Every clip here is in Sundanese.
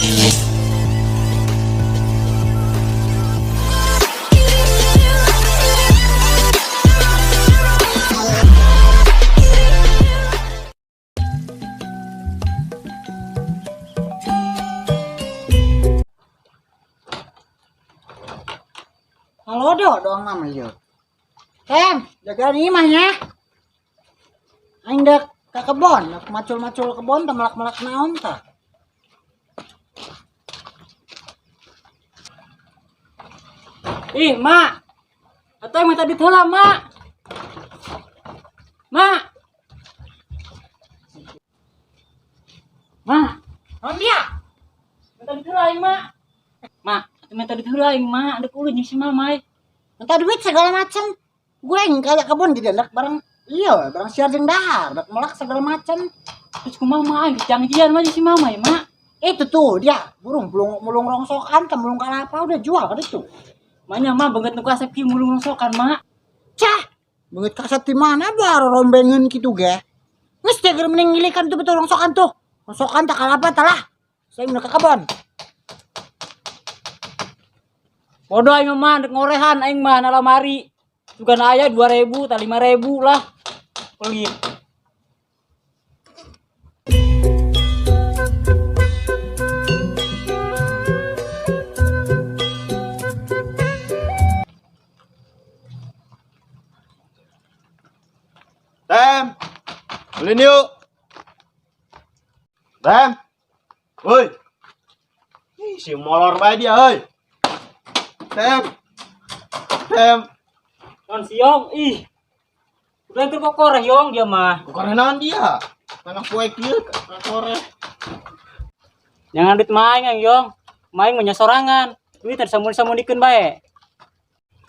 Halo do doang mama yo. Tem, jaga nih imahnya. Aing dek ke kebon, dek macul-macul kebon tah melak-melak naon tah. Ih, Mak. Atau yang minta duit heula, Mak. Mak. Mak, Naon dia? Minta duit heula aing, Mak. Mak, atuh minta duit heula aing, Mak. Dek ulun jeung si Mamai. Minta duit segala macam. Gue yang kayak kebun jadi dek bareng iya, bareng siar jeung dahar, dek melak segala macam. Terus kumaha Mak aing janjian mah jeung si Mamai, Mak. Itu tuh dia, burung bulung mulung rongsokan, teh mulung kalapa udah jual kan itu. Maknya Mak banget nu kasep kieu mulung rongsokan, Mak. Cah, banget kasep di mana baru rombengan gitu ge. Geus teh keur mending ngilikan tuh betul rongsokan tuh. Rongsokan tak kalapa talah. Saya mau ke kebon. Bodoh aing mah dek ngorehan aing mah na lamari. Sugan aya 2000 tah 5000 lah. Pelit. Tem, beliin yuk. Tem, woi. Ih, si molor bae dia, hoi. Tem, tem. Non siong, ih. Udah keur kokoreh yong dia mah. Kokoreh naon dia? Tanah poe kieu kokoreh. Jangan duit maing ang yong. Maing mah sorangan. Duit teh samun-samunikeun bae.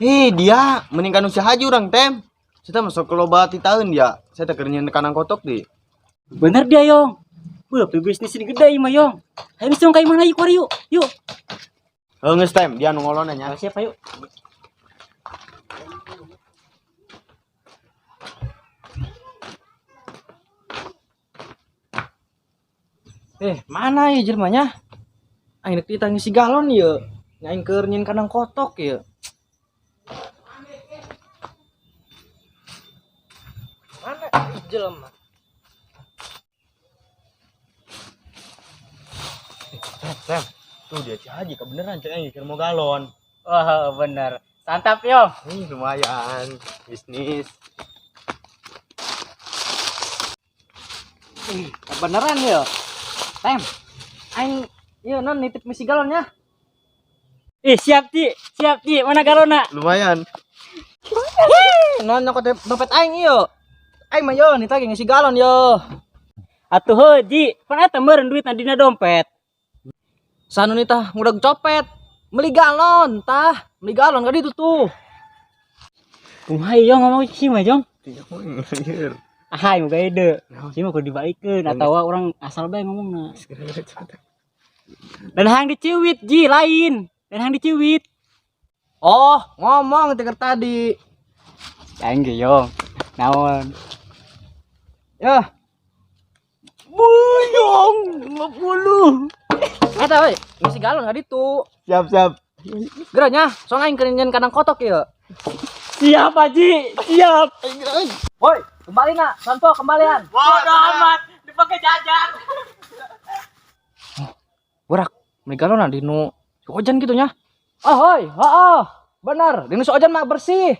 Hei, dia mending kanu si Haji urang, Tem. Saya masuk ke loba ti tahun dia. Saya teh keur nyeun kandang kotok di. Bener dia yong. Beuh, bisnis ini gede ieu mah yong. Ayo geus yong ka imahna yuk, yuk. Yuk. Heuh geus Tem, dia nu ngolona nya. Ayo, siap ayo. Mana ya jelmanya? Aing dek ditanya si galon ieu. Aing keur nyeun kandang kotok ieu. Mana jelema? Tem, tuh dia si Haji kebeneran cek aing keur mau galon. Wah, bener. Santap yo. Ih, lumayan bisnis. Ih, kebeneran yo. Tem, aing ieu non nitip misi galonnya. Ih, siap Ci. Siap Ci. Mana galonna? Lumayan. Hei, non nyokot dompet aing ieu. Aing mah yo nitip lagi ngisi galon yo. Atuh heuh Ji, pan eta meureun duitna dina dompet. Sanu nih tah ngudag copet. Beli galon tah, beli galon ka ditu tuh. Kumaha ieu ngomong si mah jong? Tidak mau ngelir. Ah, moga ide. Si mah kudu dibaikeun atawa urang asal bae ngomongna. Dan hang diciwit Ji lain. Dan hang diciwit. Oh, ngomong tiker tadi. Aing ge yong. Naon? Ya. Buyong 50. Eta euy, ngisi galon ka ditu. Siap, siap. Geura nya, soang aing keur nyeun kandang kotok ieu. Siap Haji, siap. Woi, kembali nak, Santo kembalian. Bodoh amat, dipakai jajan. Oh, borak, beli galon di nu si Ojan gitu nya. Oh, hoi, oh, oh, bener, di nu si Ojan mah bersih.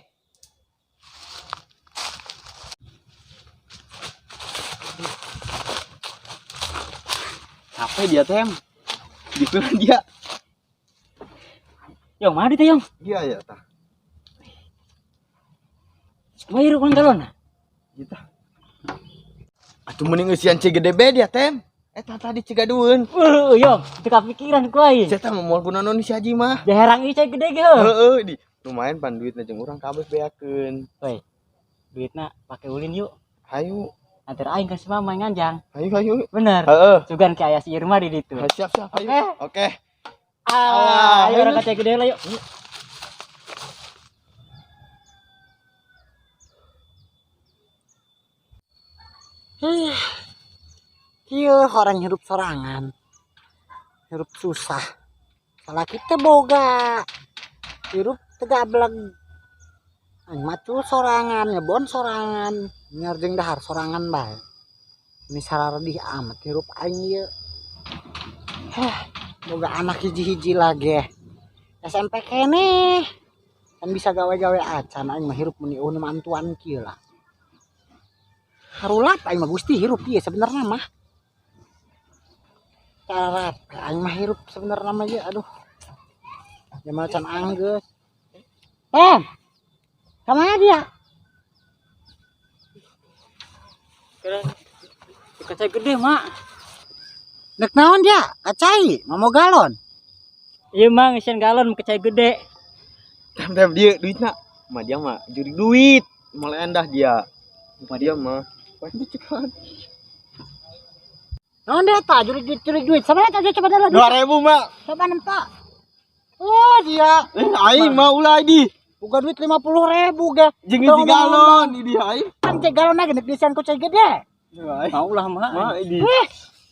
Capek dia, Tem. Gitu kan dia. Yong, mana dia, Yong? Iya, ya, tah. Wah, ieu urang galon. Gitu. Atuh mending eusian CGDB dia, Tem. Eta tadi cigadueun. Weuh, Yong, teu kapikiran ku aing. Saya teh moal guna naon si Haji mah. Jaherang ieu cai gede ge heuh. Heeh, di lumayan pan duitna jeung urang kabeh beakeun. Woi, duitna pake ulin yuk. Hayu. Antar aing ka si Mama nganjang. Hayu, hayu. Bener. Heeh. Sugan ki aya si Irma di ditu. Siap, siap, hayu. Oke. Oke. Ah, ayo Ayo. urang ka cai gede lah yuk. Ih, kieu orang hidup sorangan. Hirup susah. Salah kita boga. Hirup tegableg. Aing macul sorangan, ngebon sorangan, nyarjeng dahar sorangan bae. Ini sararedih amat hirup aing ieu. Heh, boga anak hiji-hiji lagi. SMP keneh. Kan bisa gawe-gawe acan aing mah hirup meni eueuh mantuan kieu lah. Harulap aing mah Gusti hirup ieu sebenarnya mah. Cara aing mah hirup sebenarnya mah ieu aduh. Jamal can anggeus. Tem. Kamana dia? Kira kacai gede, Mak. Dek naon dia? Kacai, mau galon. Iya, Mak, ngisian galon kacai gede. Tem tem dia duitna. Mah dia mah juri duit. Mulai endah dia. Mah dia mah. Wah, ini cekan. Naon dia tak juri duit juri duit. Sabar aja coba dulu. 2000, Mak. Coba nempak. Oh dia. Aing mah ulah di. Buka duit 50.000 ge. Jeung isi galon di dia aing. Kan cek galon lagi nek disian ku cai gede. Mau lah, Mak. Mah di.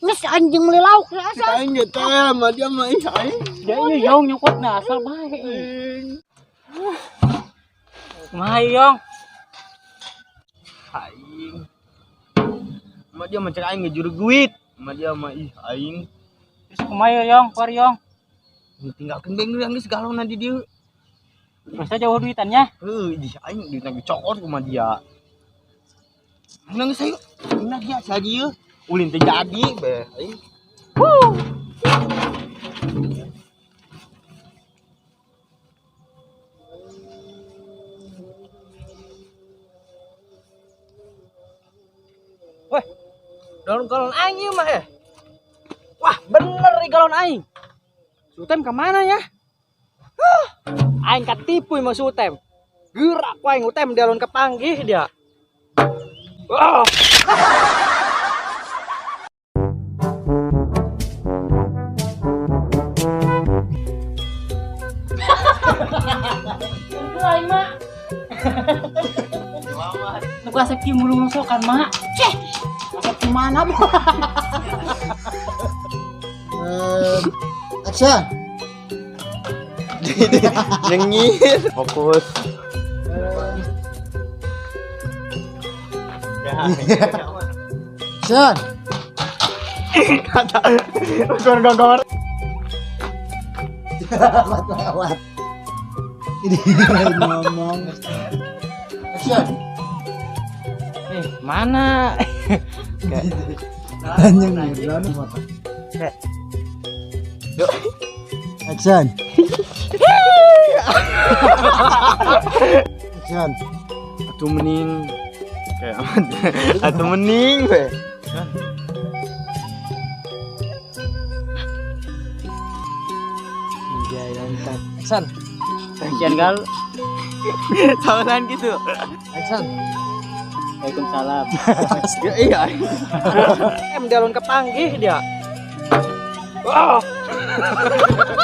Geus anjing meuli lauk ya asal. Aing ge teh mah dia mah ih aing. Ya iya, Yong nyokot nah asal bae. Kumaha Yong? Aing. Mah dia mah cek aing ngejuru duit. Mah dia mah ih aing. Terus kumaha Yong, keluar Yong. Tinggalkeun beng geus galon di dieu. Terus aja jauh duitannya. Heuh, di aing duitna ge cokot kumaha dia. Nang geus ayo. Dina dia si Haji ieu. Ulin teh jadi beh aing. Weh, galon-galon aing ieu mah eh. Wah, bener nih galon aing. Sutem kemana ya? Huh, aing katipu mah Sutem. Gerak ku aing Utem galon kepanggih dia. Wah. Itu aing, Mak. Nu kasep kieu mulung sokan, Mak. Ceh. Asap kemana bu? Action. Nyengir. Fokus. Action. Kata gor gor. Lewat. Ini ngomong. Action. Mana? Anjing galon motor. Yuk. Action. Action. Atuh mending kayak amat. Atuh mending we. Action. Ngisian gal. Sawelan gitu. Action. Waalaikumsalam. Ya, iya. Em galon kepanggih dia. Wah.